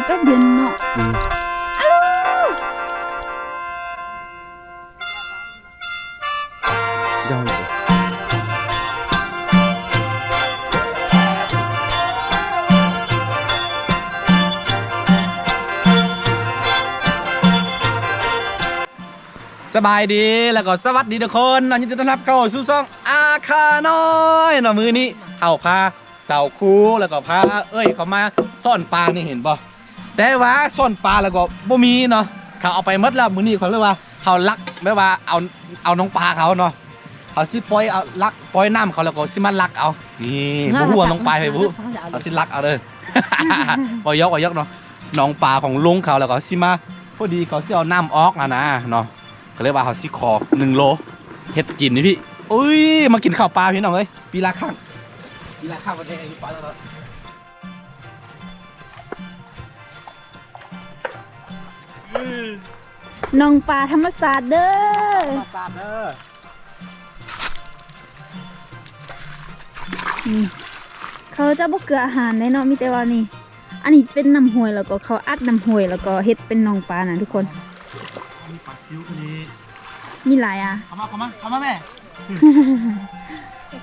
ແປັບດຽວເນາະ ອືມ ອາລູ ສະບາຍດີ ແລ້ວກໍສະຫວັດດີທຸກຄົນເນາະ ຍິນດີຕ້ອນຮັບເຂົ້າສູ່ຊ່ອງອາຄານ້ອຍເນາະ. ມື້ນີ້ເຮົາພາສາວຄູ ແລ້ວກໍພາເອື້ອຍເຂົາມາຊ້ອນປານີ້ ເຫັນບໍ່? ແຕ່ວ່າຊ້ອນປາແລ້ວກໍບໍ່ມີເນາະ ເຂົາເອົາໄປໝົດແລ້ວ. ມື້ນີ້ເຂົາເລີຍວ່າເຮົາລັກ ແບບວ່າເອົາ ເອົານ້ອງປາເຂົາເນາະ ເຮົາຊິປ່ອຍ ເອົາ ລັກປ່ອຍນ້ຳເຂົາ ແລ້ວກໍຊິມາລັກເອົາ. ນີ້ ບໍ່ຮູ້ວ່ານ້ອງປາໃຜບໍ່ຮູ້ ເຮົາຊິລັກເອົາເດີ. ເວົ້າຢອກ ເວົ້າຢອກເນາະ ນ້ອງປາຂອງລຸງເຂົາ ແລ້ວກໍຊິມາ ພໍດີເຂົາຊິເອົານ້ຳອອກຫັ້ນນະເນາະ ກໍເລີຍວ່າເຮົາຊິຂໍໜຶ່ງໂລ ເຮັດກິນນີ້ພີ່. ໂອ້ຍ ມາກິນເຂົ້າປ່າພີ່ນ້ອງເອີຍ ປີລະຄັ້ງ ປີລະຄັ້ງ ປາ ນ້ອງປາທຳມະຊາດເດີ ທຳມະຊາດເດີ. ອືມ ເຂົາຈະບໍ່ເກືອອາຫານເດ້ເນາະ ມີແຕ່ວ່ານີ້ ອັນນີ້ເປັນນ້ຳຫ້ວຍ ແລ້ວກໍເຂົາອັດນ້ຳຫ້ວຍ ແລ້ວກໍເຮັດເປັນໜອງປານະທຸກຄົນ. ມີປາຊິວນີ້ ມີຫຼາຍອະ ເຂົ້າມາ ເຂົ້າມາ ເຂົ້າມາແມ່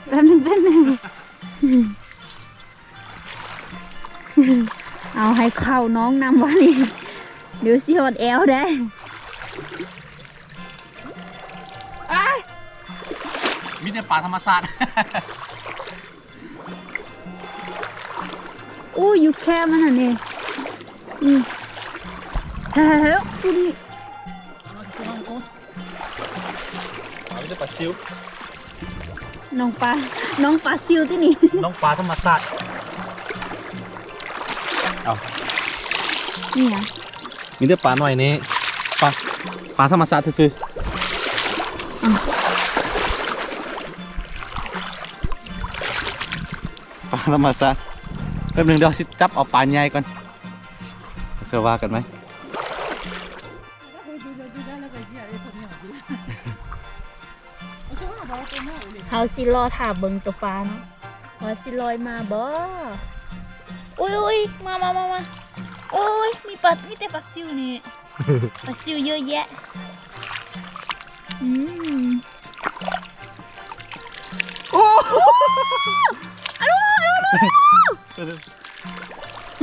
ແປັບໜຶ່ງ ແປັບໜຶ່ງ. ເອົາໃຫ້ເຂົ້ານ້ອງນຳວະນີ້ ດຽວຊິຮອດແອວເດ້. ອ້າຍ ມີແຕ່ປາທຳມະຊາດ. ໂອ້ຍ ຢູ່ແຄມອັນນັ້ນເດ. ອືມ ເຮີ້ຍ ຜູ້ນີ້ ເອົາ ມີແຕ່ປາຊິວ ນ້ອງປາ ນ້ອງປາຊິວຕິນີ້ ນ້ອງປາທຳມະຊາດ. ເອົາ ນີ້ຫຍັງ? ມີແຕ່ປານ້ອຍນີ້ ປາ ປາທຳມະຊາດຊື່ໆ. ປາທຳມະຊາດ. ແປັບໜຶ່ງ ດຽວຊິຈັບເອົາປາໃຫຍ່ກ່ອນ ຄ່ອຍວ່າກັນໃໝ່. ເຮົາຊິລໍຖ້າເບິ່ງໂຕປາເນາະ ວ່າຊິລອຍມາບໍ່. ອຸ້ຍໆ ມາ ມາ ມາ ມາ. ໂອ້ຍ ມີປາ ມີແຕ່ປາຊິວນີ້ ປາຊິວເຍອະແຍະ. ອືມ ໂອ້ ອາລູ ອາລູ ອາລູ ອາລູ.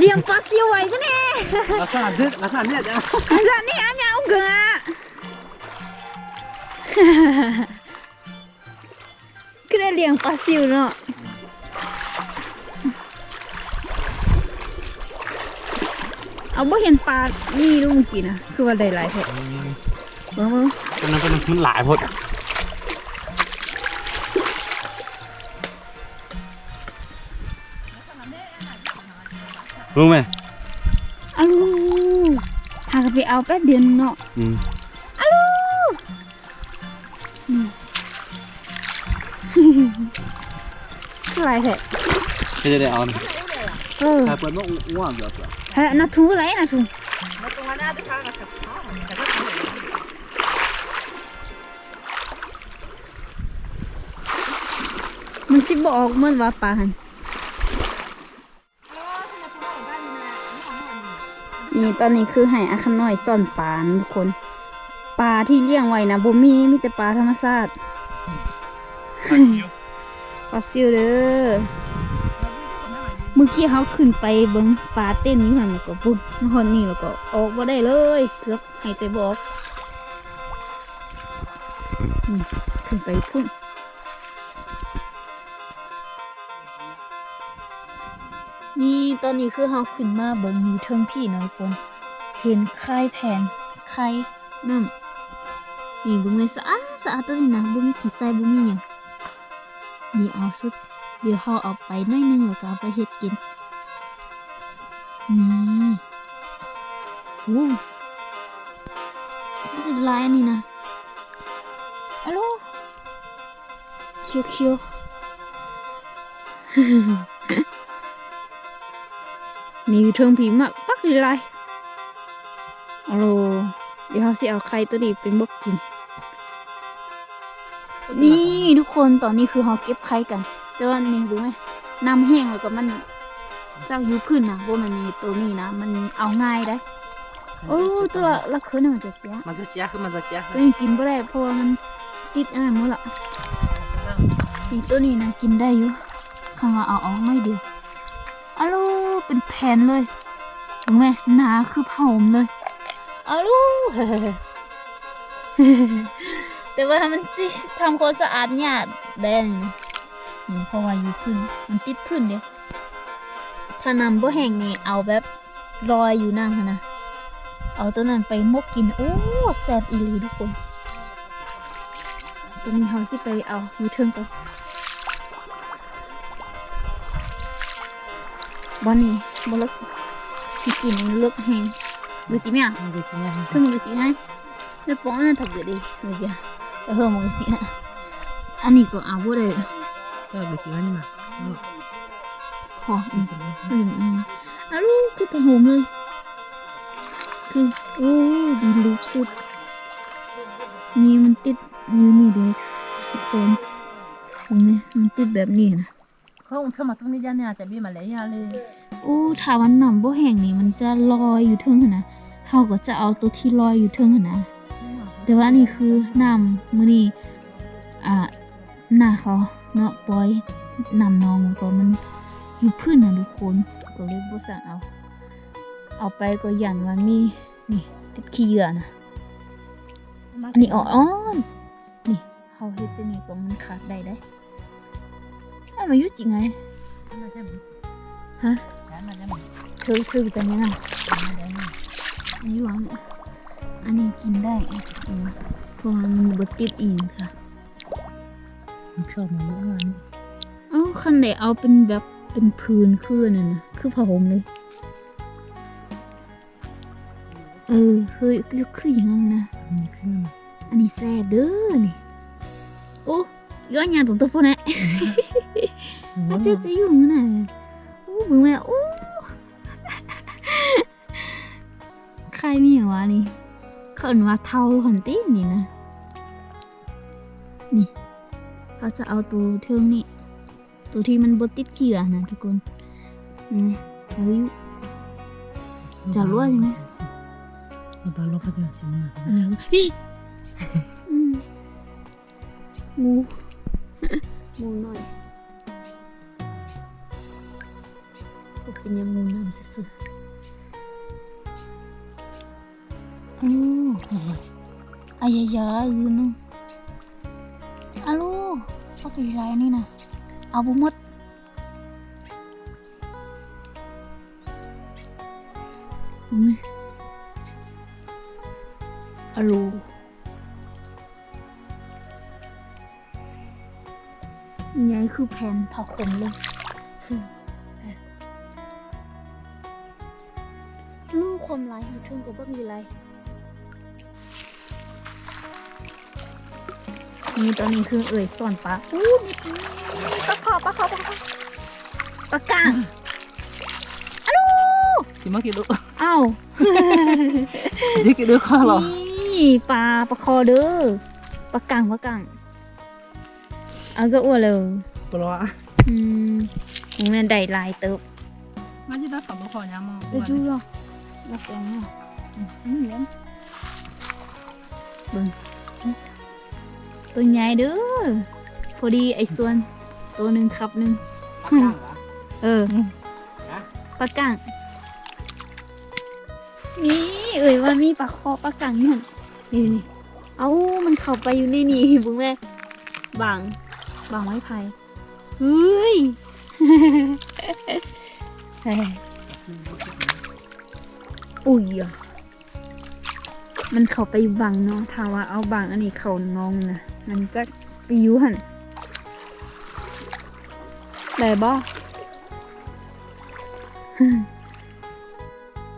ລ້ຽງປາຊິວໄວ້ກະແນ່ ລາຄາເດັດ ລາຄາເດັດອະ ອັນນີ້ອັນຍາວເກີນອະ ຄືໄດ້ລ້ຽງປາຊິວເນາະ. ເອົາ ບໍ່ເຫັນປານີ້ລູກ ມື້ກີ້ນະ ຄືວ່າໄດ້ຫຼາຍແທ້. ອືມ ເບິ່ງ ເບິ່ງ ຕົວນັ້ນ ຕົວນັ້ນ ມັນຫຼາຍໂພດ. ເບິ່ງແມ່ ອາລູ ຫາກະໄປເອົາແປັບດຽວເນາະ. ອືມ ອາລູ ອືມ ຫຼາຍແທ້ ເຮັດໄດ້ເອົາ ເອີ ຖ້າເປີດມາອ້ວນແບບ ເຮີ້ຍ ນາທູໄລ ນາທູ ມັນຊິບໍ່ອອກໝົດວ່າປາຫັ້ນ. ນີ້ ຕອນນີ້ຄືໃຫ້ອາຄານ້ອຍຊ້ອນປານະທຸກຄົນ. ປາທີ່ລ້ຽງໄວ້ນະບໍ່ມີ ມີແຕ່ປາທຳມະຊາດ ປາຊິວ ປາຊິວເດີ. ມື້ກີ້ເຮົາຂຶ້ນໄປເບິ່ງປາເຕັ້ນຢູ່ຫັ້ນ ແລ້ວກໍພຸ້ນ ມາຮອດນີ້ແລ້ວກໍອອກບໍ່ໄດ້ເລີຍ ເກືອບຫາຍໃຈບໍ່ອອກ. ອືມ ຂຶ້ນໄປພຸ້ນ. ນີ້ ຕອນນີ້ຄືເຮົາຂຶ້ນມາເບິ່ງຢູ່ເທິງພີ້ເນາະທຸກຄົນ ເຫັນຄາຍແຜ່ນ ຄາຍນ້ຳ ນີ້ ເບິ່ງແມ່ນສະອາດສະອາດ ໂຕນີ້ນະ ບໍ່ມີຂີ້ໄສ້ ບໍ່ມີຫຍັງ. ນີ້ ເອົາສຸດ ດຽວເຮົາເອົາໄປໜ້ອຍໜຶ່ງ ແລ້ວກໍເອົາໄປເຮັດກິນ. ນີ້ ໂອ້ ມັນເປັນລາຍອັນນີ້ນະ ອາໂລ ຂຽວໆ ນີ້ ຢູ່ເທິງພີ້ໝາກປັກຫຼາຍໆ. ໂອ້ ດຽວເຮົາຊິເອົາໄຂ່ໂຕນີ້ໄປໝົກກິນ. ນີ້ທຸກຄົນ ຕອນນີ້ຄືເຮົາເກັບໄຂ່ກັນ ແຕ່ວ່ານີ້ເບິ່ງແມ ນ້ຳແຫ້ງແລ້ວກໍມັນ ຈາກຢູ່ພື້ນນະ ບໍ່ແມ່ນໂຕນີ້ນະ ມັນເອົາງ່າຍເດ້. ໂອ້ ຕົວລະເຄີນມັນຈະເສຍ ມັນຈະເສຍ ຄືມັນຈະເສຍ ຕົວນີ້ກິນບໍ່ໄດ້ ເພາະວ່າມັນຕິດອັນນັ້ນໝົດລະ. ນີ້ ຕົວນີ້ນະກິນໄດ້ຢູ່ ຄັນວ່າເອົາອອກໜ້ອຍດຽວ. ອາໂລ ເປັນແຜ່ນເລີຍ ເບິ່ງແມ ໜາຄືຜ້າຫົ່ມເລີຍ. ອາໂລ ແຕ່ວ່າມັນຊິທຳຄວາມສະອາດຍາກແດ່ນີ້ ເພາະວ່າຢູ່ພື້ນ ມັນຕິດພື້ນເດ້. ຖ້ານ້ຳບໍ່ແຫ້ງນີ້ ເອົາແບບລອຍຢູ່ນ້ຳຫັ້ນນະ ເອົາໂຕນັ້ນໄປໝົກກິນ. ໂອ້ ແຊບອີ່ຫຼີທຸກຄົນ. ຕອນນີ້ເຮົາຊິໄປເອົາຢູ່ເທິງກ່ອນ. ບ່ອນນີ້ບໍ່ເລິກ ທີ່ກິນເລິກແຮງ. ເບິ່ງຈິແມ່ ເບິ່ງຈິແມ່ ເບິ່ງຈິແມ່ ແລ້ວປ້ອນນັ້ນຖ້າເກີດເດ້ ເບິ່ງຈິ ເອີ ເບິ່ງຈິ ອັນນີ້ກໍເອົາບໍ່ໄດ້ ເບິ່ງຈິອັນນີ້ມາ ພໍ ອືມ ອືມ ອືມ ອາລູ ຄືຜ້າຫົ່ມເລີຍ ຄື ໂອ້ ດີລູກສຸດ. ນີ້ມັນຕິດຢູ່ນີ້ເດ້ທຸກຄົນ ເບິ່ງແດ່ ມັນຕິດແບບນີ້ນະ. ໂອ້ ຖ້າວ່ານ້ຳບໍ່ແຫ້ງນີ້ ມັນຈະລອຍຢູ່ເທິງຫັ້ນນະ ເຮົາກໍຈະເອົາໂຕທີ່ລອຍຢູ່ເທິງຫັ້ນນະ. ແຕ່ວ່າອັນນີ້ຄືນ້ຳມື້ນີ້ ອ່າ ໜ້າເຂົາເນາະ ປ່ອຍນ້ຳໜອງ ແລ້ວກໍມັນຢູ່ພື້ນນະທຸກຄົນ ກໍເລີຍບໍ່ສັກເອົາ ເອົາໄປກໍຢ້ານວ່າມີ ນີ້ ຕິດຂີ້ເຫຍື້ອນະ. ອັນນີ້ອ່ອນໆ ນີ້ ເຮົາເຮັດຈັ່ງນີ້ກໍມັນຂາດໄດ້ເດ້. ເອົາມາຢູ່ຈິໄງ ຮະ ເທີ ເທີຈະຍັງ ອັນນີ້ວ່າ ອັນນີ້ກິນໄດ້ ເພາະວ່າມັນບໍ່ຕິດອີ່ຫຍັງ ມັນຊອບມັນບໍ່ອ່ານ. ເອົ້າ ຄັນໄດ້ເອົາເປັນແບບເປັນຜືນຄືນັ້ນນະ ຄືຜ້າຫົ່ມເລີຍ. ເອີ ຄື ຄື ຄືຫຍັງນະ ອືມ ຄື ອັນນີ້ແຊບເດີນີ້. ໂອ້ ຍອດຫຍັງຕົວໂຕພຸ້ນນະ ອືມ ອາເຈັດຈະຢູ່ນະ. ໂອ້ ເບິ່ງແມ່ ໂອ້ ໄຂ່ມີຫຍັງວະນີ້ ເຂົາເອີ້ນວ່າເທົາຫັ້ນຕິນີ້ນະ. ນີ້ ເຮົາຈະເອົາໂຕເທິງນີ້ ໂຕທີ່ມັນບໍ່ຕິດເຊື້ອນະທຸກຄົນ ນີ້ ເອີ ຈະລົວກໃຊ່ໄໝ ເອົາປາລົວກກໍຈະຊິມາ ອືມ ງູ ງູນ້ອຍ ບໍ່ເປັນຫຍັງ ງູນ້ຳຊື່ໆ. ອາລູ ອາຍາຍາ ອື ອາລູ ພັກຫຼາຍໆ ນີ້ນະ ເອົາບໍ່ໝົດ. ອາລູ ໃຫຍ່ຄືແຜ່ນຜ້າຫົ່ມເລີຍ. ອາລູ ຄວາມຫຼາຍຢູ່ເທິງກໍບັກຫຼາຍ. ນີ້ ຕອນນີ້ຄືເອື້ອຍຊ້ອນປາ. ໂອ້ ມີ ມີປາຄໍ່ ປາຄໍ່ ປາຄໍ່ ປາກ້າງ. ອາລູ ຊິມາກິນດູ. ອ້າວ ຊິກິນດູຄ່າເລາະ. ນີ້ປາ ປາຄໍ່ເດີ ປາກ້າງ ປາກ້າງ. ເອົາກະອວດເລີຍ ບໍ່ລະ. ອືມ ໂອ້ ແມ່ນໄດ້ຫຼາຍເຕີບ. ມາຈິໄດ້ປາບໍ່ພໍຍາມມາ ເອີ ຈູລະ ລະແກງເນາະ. ອືມ ເບິ່ງ ຕົວໃຫຍ່ເດີ ພໍດີໄອ້ສ່ວນ ໂຕໜຶ່ງຄັບໜຶ່ງ. ປາກ້າງຫວາ? ເອີ ປາກ້າງ. ນີ້ ເອີຍ ວ່າມີປາຄໍ່ ປາກັ້ງຢູ່ຫັ້ນ ນີ້ໆ ເອົາ ມັນເຂົ້າໄປຢູ່ໃນນີ້ ເບິ່ງແມ້ ບາງ ບາງໄມ້ໄຜ່ ເຮີ້ຍ ອຸ້ຍ ມັນເຂົ້າໄປຢູ່ບັງເນາະ ຖ້າວ່າເອົາບັງອັນນີ້ເຂົ້າໜອງນະ ມັນຈັກໄປຢູ່ຫັ້ນ ໄດ້ບໍ່?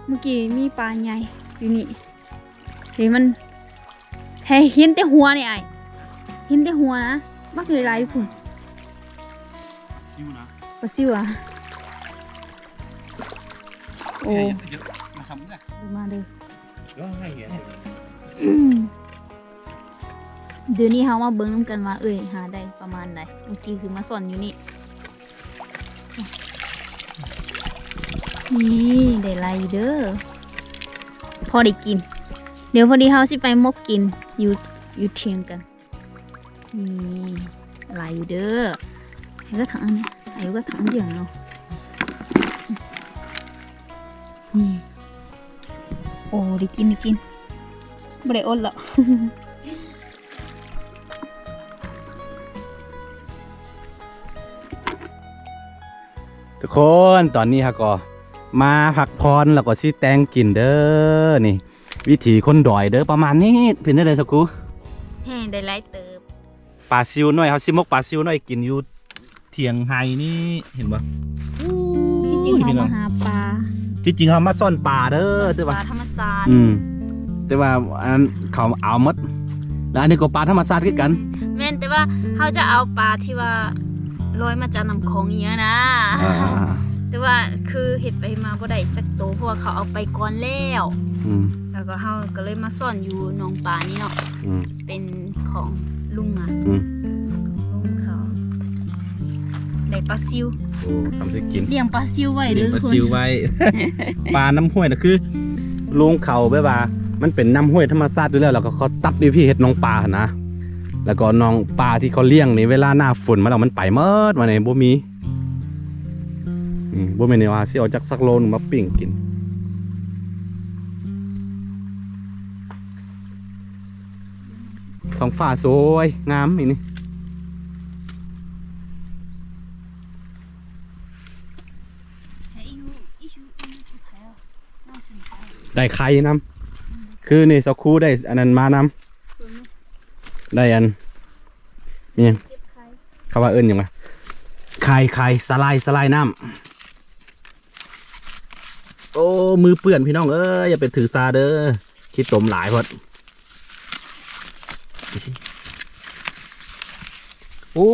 ເມື່ອກີ້ມີປາໃຫຍ່ຢູ່ນີ້ ເຫັນມັນ ເຫັນແຕ່ຫົວນີ້ອ້າຍ ເຫັນແຕ່ຫົວນະ ບັກຫຼາຍໆພຸ້ນ ປາຊິວນະ ປາຊິວຫວາ? ໂອ້ ມາເດີ ດຽວນີ້ເຮົາມາເບິ່ງນຳກັນວ່າເອື້ອຍຫາໄດ້ປະມານໃດ ເມື່ອກີ້ຄືມາຊ່ອນຢູ່ນີ້. ນີ້ ໄດ້ຫຼາຍຢູ່ເດີ ພໍໄດ້ກິນ. ດຽວພໍດີເຮົາຊິໄປໝົກກິນຢູ່ ຢູ່ຖຽງກັນ. ນີ້ ຫຼາຍຢູ່ເດີ. ໃຫ້ກະຖັງອັນນີ້ ໃຫ້ກະຖັງອັນດຽວເນາະ. ນີ້ ໂອ້ ໄດ້ກິນ ໄດ້ກິນ ບໍ່ໄດ້ອົດແລ້ວ. ທຸກຄົນ ຕອນນີ້ເຮົາກໍມາພັກຜ່ອນ ແລ້ວກໍຊິແຕ່ງກິນເດີ. ນີ້ ວິຖີຄົນດອຍເດີ ປະມານນີ້. ເປັນຈັ່ງໃດສາວຄູ? ແຮງໄດ້ຫຼາຍເຕີບ. ປາຊິວນ້ອຍ ເຮົາຊິໝົກປາຊິວນ້ອຍກິນຢູ່ຖຽງໄຮ່ນີ້ ເຫັນບໍ່? ທີ່ຈິງເຮົາມາຫາປາ ທີ່ຈິງເຮົາມາຊ່ອນປາເດີ ຊ່ອນ ແຕ່ວ່າ ປາທຳມະຊາດ. ອືມ ແຕ່ວ່າອັນນັ້ນເຂົາເອົາໝົດ ແລ້ວອັນນີ້ກໍປາທຳມະຊາດຄືກັນ. ແມ່ນ ແຕ່ວ່າເຮົາຈະເອົາປາທີ່ວ່າລອຍມາຈາກນ້ຳຂອງອີ່ຫຍັງນະ. ອ່າ ແຕ່ວ່າຄືເຮັດໄປເຮັດມາບໍ່ໄດ້ຈັກໂຕ ເພາະວ່າເຂົາເອົາໄປກ່ອນແລ້ວ. ອືມ ແລ້ວກໍເຮົາກໍເລີຍມາຊ່ອນຢູ່ໜອງປານີ້ເນາະ. ອືມ ເປັນຂອງລຸງອະ. ອືມ ລຸງເຂົາໄດ້ປາຊິວ. ໂອ້ ສຳເລັດກິນ ລ້ຽງປາຊິວໄວ້ເດີ ລ້ຽງປາຊິວໄວ້. ປານ້ຳຫ້ວຍນະ ຄືລຸງເຂົາແບບວ່າ ມັນເປັນນ້ຳຫ້ວຍທຳມະຊາດຢູ່ແລ້ວ ແລ້ວກໍເຂົາຕັດຢູ່ພີ້ເຮັດໜອງປາຫັ້ນນະ. ແລ້ວກໍໜອງປາທີ່ເຂົາລ້ຽງນີ້ ເວລາໜ້າຝົນມາແລ້ວມັນໄປໝົດ ວ່ານີ້ ບໍ່ມີ. ນີ້ ບໍ່ແມ່ນວ່າຊິເອົາຈັກສັກໂລໜຶ່ງມາປີ້ງກິນ. ທ້ອງຟ້າສວຍງາມອີ່ນີ້. ໄດ້ໄຂ່ນຳ ຄືນີ້ສາວຄູໄດ້ອັນນັ້ນມານຳ ໄດ້ອັນ ມີຫຍັງ ເຂົາວ່າເອີ້ນຫຍັງວະ ໄຂ່ ໄຂ່ ສາຫຼ່າຍ ສາຫຼ່າຍນ້ຳ. ໂອ້ ມືເປື້ອນພີ່ນ້ອງເອີຍ ຢ່າໄປຖືສາເດີ ຂີ້ຕົມຫຼາຍໂພດ. ໂອ້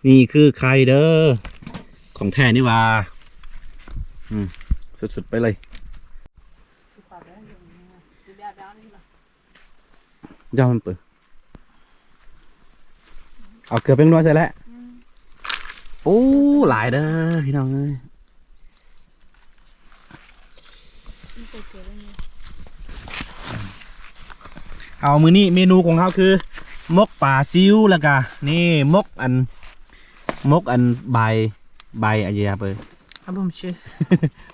ນີ້ຄືໄຂ່ເດີ ຂອງແທ້ນີ້ຫວ່າ. ອືມ ສຸດໆໄປເລີຍ. ເຈົ້າມັນເປີດ ເອົາເກືອແປ້ງນົວໃສ່ແລ້ວ. ອືມ ໂອ້ ຫຼາຍເດີພີ່ນ້ອງເອີຍ. ເອົາ ມື້ນີ້ເມນູຂອງເຮົາຄືໝົກປາຊິວ ແລ້ວກະນີ້ໝົກອັນ ໝົກອັນໃບ ໃບອາເຢຍເປີ ອາບຸມຊື່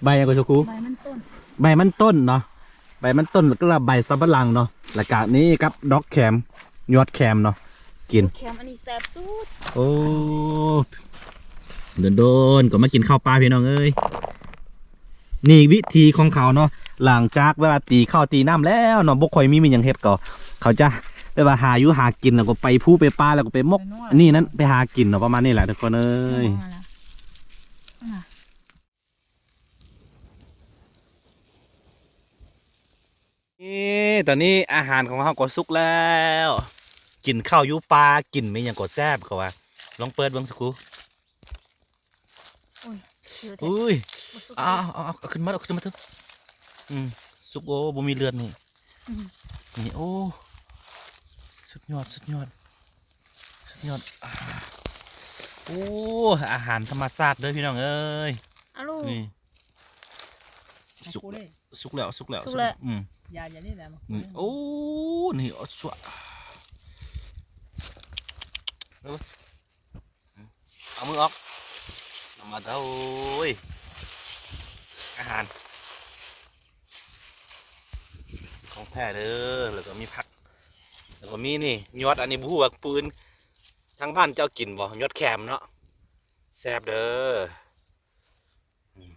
ໃບຫຍັງກໍສາວຄູ? ໃບມັນຕົ້ນ ໃບມັນຕົ້ນເນາະ ໃບມັນຕົ້ນ ແລ້ວກໍໃບສຳປະຫຼັງເນາະ ແລ້ວກະນີ້ກັບດອກແຄມ ຍອດແຄມເນາະ ກິນ ແຄມອັນນີ້ແຊບສຸດ. ໂອ້ ດົນໆກໍມາກິນເຂົ້າປ່າພີ່ນ້ອງເອີຍ. ນີ້ວິທີຂອງເຂົາເນາະ ຫຼັງຈາກແບບວ່າຕີເຂົ້າຕີນ້ຳແລ້ວເນາະ ບໍ່ຄ່ອຍມີ ມີຫຍັງເຮັດ ກໍເຂົາຈະແບບວ່າຫາຢູ່ຫາກິນ ແລ້ວກໍໄປພູໄປປ່າ ແລ້ວກໍໄປໝົກ ແມ່ນວ່າ ອັນນີ້ນັ້ນ ໄປຫາກິນເນາະ ປະມານນີ້ແຫຼະທຸກຄົນເອີຍ. ອ່າ ນີ້ ຕອນນີ້ອາຫານຂອງເຮົາກໍສຸກແລ້ວ ກິນເຂົ້າຢູ່ປ່າ ກິນແມ່ນຫຍັງກໍແຊບ ເຂົາວ່າ. ລອງເປີດເບິ່ງສາວຄູ. ໂອ້ຍ ອຸ້ຍ ບໍ່ສຸກ ເອົາ ເອົາ ເອົາ ເອົາຂຶ້ນມາ ເອົາຂຶ້ນມາເຖິງ. ອືມ ສຸກ ໂອ້ ບໍ່ມີເລືອດນີ້. ອືມ ນີ້ ໂອ້ ສຸດຍອດ ສຸດຍອດ ສຸດຍອດ. ອ່າ ໂອ້ ອາຫານທຳມະຊາດເດີພີ່ນ້ອງເອີຍ. ອາລູ ນີ້ ສຸກແລ້ວ ສຸກແລ້ວ ສຸກແລ້ວ ສຸກແລ້ວ. ອືມ ຢ່າ ຢ່ານີ້ແຫຼະ ນີ້ ໂອ້ ນີ້ ເອົາ ເອົາມືອອກ ທຳມະດາ. ໂອ້ຍ ອາຫານຂອງແທ້ເດີ ແລ້ວກໍມີຜັກ ແລ້ວກໍມີນີ້ ຍອດ ອັນນີ້ບໍ່ຮູ້ວ່າຜູ້ອື່ນທາງບ້ານເຈົ້າກິນບໍ່ ຍອດແຄມເນາະ ແຊບເດີ. ອືມ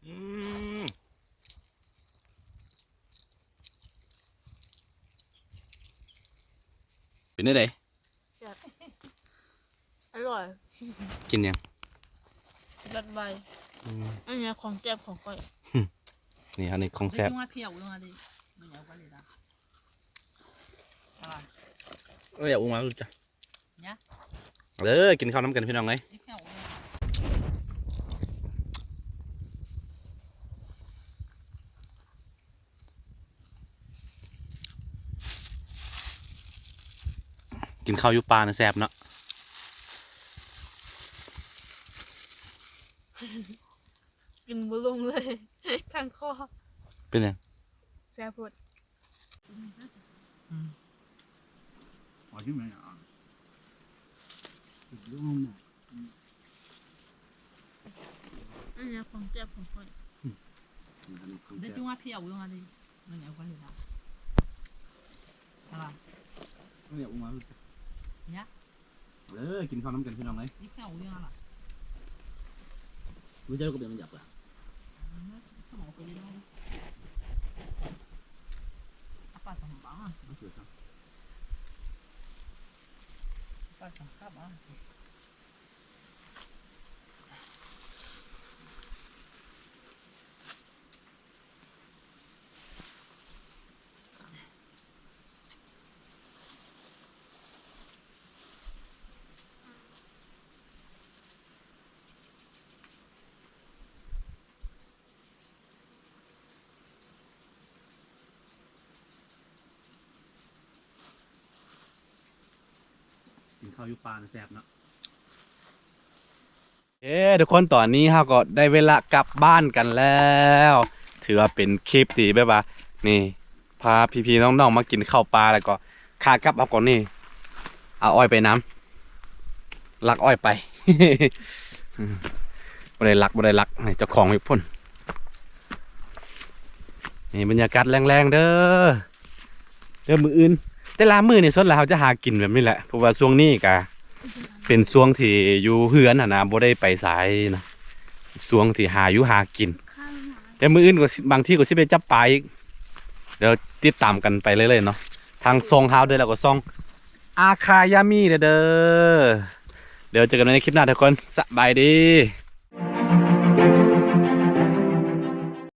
ອືມ ເປັນແນວໃດ? ແຊບ ອະລ່ອຍ. ກິນຫຍັງ? ລັດໄວ. ອືມ ອັນນີ້ຂອງແຊບຂອງຂ້ອຍ. ນີ້ ອັນນີ້ຂອງແຊບ. ເອີຍ ອາ ເອີຍ ກິນເຂົ້ານຳກັນພີ່ນ້ອງເອີຍ. ກິນເຂົ້າຢູ່ປ່ານະແຊບເນາະ. ກິນບໍ່ລົງເລີຍ ຄັນຄໍ. ເປັນຫຍັງ? ແຊບໂພດ. ອືມ ອັນນີ້ຂອງແຊບຂອງຂ້ອຍ. ອືມ ເດີ ຈຸງວ່າເພຍອຸຍົງອາດີ ນັ້ນແຫຼະຂ້ອຍເຫັນລະ ເອົາລະ ເອີ ກິນເຂົ້ານຳກັນພີ່ນ້ອງເອີຍ. ນີ້ແຄ່ວຍັງລະ ມື້ເຊົ້າກໍເປັນມັນຫຍັບລະ ສມອງໄປເລີຍ ອາປາກສອງບາງ ອາປາກສອງຄັບອະ. ກິນເຂົ້າຢູ່ປ່ານະແຊບເນາະ. ເອີ ທຸກຄົນ ຕອນນີ້ເຮົາກໍໄດ້ເວລາກັບບ້ານກັນແລ້ວ. ຖືວ່າເປັນຄລິບທີ່ແບບວ່າ ນີ້ ພາພີ່ໆນ້ອງໆມາກິນເຂົ້າປ່າ ແລ້ວກໍຂາກັບເຮົາກໍນີ້ ເອົາອ້ອຍໄປນຳ ລັກອ້ອຍໄປ. ບໍ່ໄດ້ລັກ ບໍ່ໄດ້ລັກ ນີ້ເຈົ້າຂອງຢູ່ພຸ້ນ. ນີ້ບັນຍາກາດແລງໆເດີ ເດີ ມື້ອື່ນ ແຕ່ລະມື້ນີ້ສ່ວນຫຼາຍເຮົາຈະຫາກິນແບບນີ້ແຫຼະ ເພາະວ່າຊ່ວງນີ້ກະເປັນຊ່ວງທີ່ຢູ່ເຮືອນຫັ້ນນະ ບໍ່ໄດ້ໄປໃສນະ ຊ່ວງທີ່ຫາຢູ່ຫາກິນ. ແຕ່ມື້ອື່ນກໍ ບາງທີກໍຊິໄປຈັບປາອີກ ດຽວຕິດຕາມກັນໄປເລື້ອຍໆເນາະ ທາງຊ່ອງເຮົາເດີ ແລ້ວກໍຊ່ອງອາຄາຍາມີເດີ. ດຽວເຈີກັນໃນຄລິບໜ້າທຸກຄົນ ສະບາຍດີ.